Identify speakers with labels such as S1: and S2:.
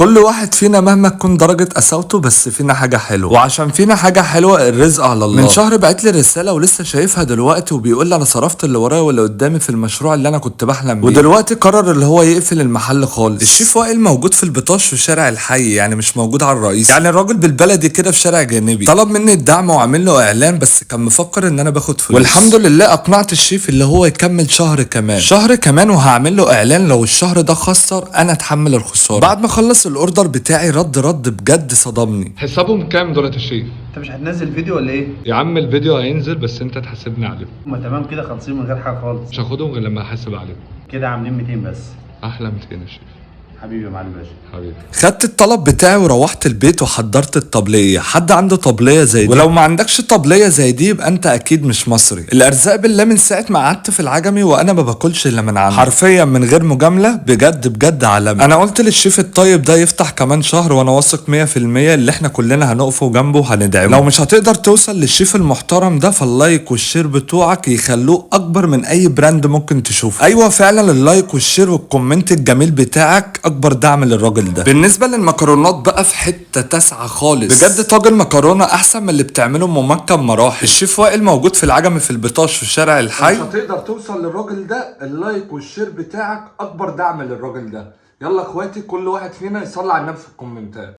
S1: كل واحد فينا مهما تكون درجة قساوته بس فينا حاجة حلوة، وعشان فينا حاجة حلوة الرزق على الله. من شهر بعت لي رسالة ولسه شايفها دلوقتي وبيقول لي انا صرفت اللي ورايا واللي قدامي في المشروع اللي انا كنت بحلم بيه، ودلوقتي قرر اللي هو يقفل المحل خالص. الشيف وائل موجود في البطاش في شارع الحي، يعني مش موجود على الرئيس، يعني الراجل بالبلدي كده في شارع جانبي. طلب مني الدعم وعامل له اعلان، بس كان مفكر ان انا باخد فلوس، والحمد لله اقنعت الشيف اللي هو يكمل شهر كمان، شهر كمان وهعمل له اعلان. لو الشهر ده خسر انا اتحمل الخسارة. بعد ما خلص ال order بتاعي رد بجد صدمني.
S2: حسابهم كام دولت الشيف؟
S3: انت مش هتنزل فيديو ولا ايه؟
S2: يا عم الفيديو هينزل بس انت تحاسبني عليهم.
S3: هما تمام كده خالصين من غير حاجة خالص.
S2: مش هاخدهم غير لما احاسب عليهم.
S3: كده عاملين 200 بس.
S2: احلى 200 يا شيف.
S3: حبيبي يا معلم باشا.
S2: حبيبي.
S1: خدت الطلب بتاعي وروحت البيت وحضرت الطبلية. حد عنده طبلية زي دي؟ ولو ما عندكش طبلية زي دي يبقى انت اكيد مش مصري. الارزاق بالله، من ساعة ما قعدت في العجمي وانا ما باكلش الا من عنده، حرفيا من غير مجاملة، بجد بجد عالمي. انا قلت للشيف الطيب ده يفتح كمان شهر وانا واثق 100% اللي احنا كلنا هنقفه جنبه وهندعمه. لو مش هتقدر توصل للشيف المحترم ده فال like وال share بتوعك يخلوه اكبر من اي brand ممكن تشوفه. ايوه فعلا ال like وال share وال comment الجميل بتاعك اكبر دعم للراجل ده. بالنسبة للمكرونات بقى في حتة تاسعه خالص، بجد طاجن مكرونه احسن من اللي بتعمله ام مكة بمراحل. الشيف وائل موجود في العجمي في البطاش في شارع الحي. مش هتقدر توصل للراجل ده، ال like وال share بتاعك اكبر دعم للراجل ده. يلا اخواتي كل واحد فينا يصلي على النبي في الكومنتات.